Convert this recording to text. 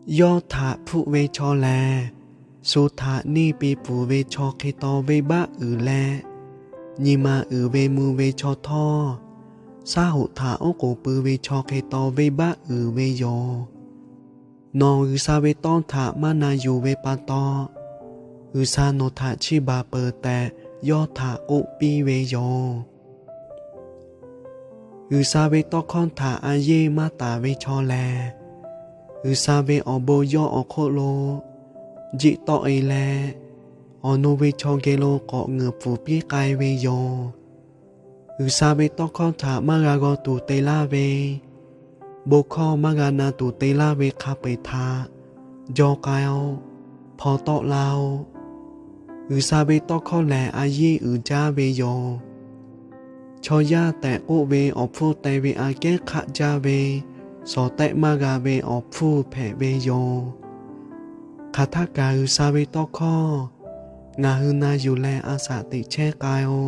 Yawˇ htaꞈ hpfuhˆ ve chaw lehˬ, shu htaꞈ neˇ piˇ pfuhˍ ve chaw hk'e taw venˇbaˆ uiˍ leh, nyi ma uiˍ ve mvuh ve chaw htawˇ, shaˉ hoꞈ htaꞈ oˉ k'oˍ pui ve chaw hk'e taw venˇbaˆ uiˍ ve yoˬ. Nawˬ G'uiˬsha ve tawˇ htaꞈ maˇ na yuˬ ve pa taw, G'uiˬsha nawˬ htaꞈ chiˇ baˬ peuˬ tehꞈ yawˇ htaꞈ k'oˆ piˇ ve yoˬ. G'uiˬsha ve tawˇ hkawˇ htaꞈ a yeˇ maˇ taˍ ve chaw lehˬ, G'uiˬsha ve awˬ bon yawˇ awˬ hk'oˆ lo jiˆ tawˆ e leh, awˬ nu ve chaw geh lo k'awꞈ ngeuˍ pfuhˍ piˇ k'ai ve yoˬ. G'uiˬsha ve tawˇ hkawˇ htaꞈ maˇ g'a g'aw tuˬ te laˇ ve, bon hkawˇ maˇ g'a na tuˬ te laˇ ve hk'a peu-eˬ htaꞈ jaw k'ai-o, hpaw tawˆ la-o. G'uiˬsha ve tawˇ hkawˇ lehˬ a yeˇ uiˍ jaˇ ve yoˬ. Chaw yaˇ tehꞈ k'oˆ ve awˬ hpfuhˇ te ve aꞈ kehˉ hk'aˆ jaˇ ve, shawˍ tehˆ maˇ g'a ve awˬ hpfuhˇ hpehꞈ ve yoˬ. Hk'aˬ htaˇ kaꞈ G'uiˬsha ve tawˇ hkawˇ ngaˬ hui na yuˬ leh a shaꞈ teꞈ chehˇ k'ai-o.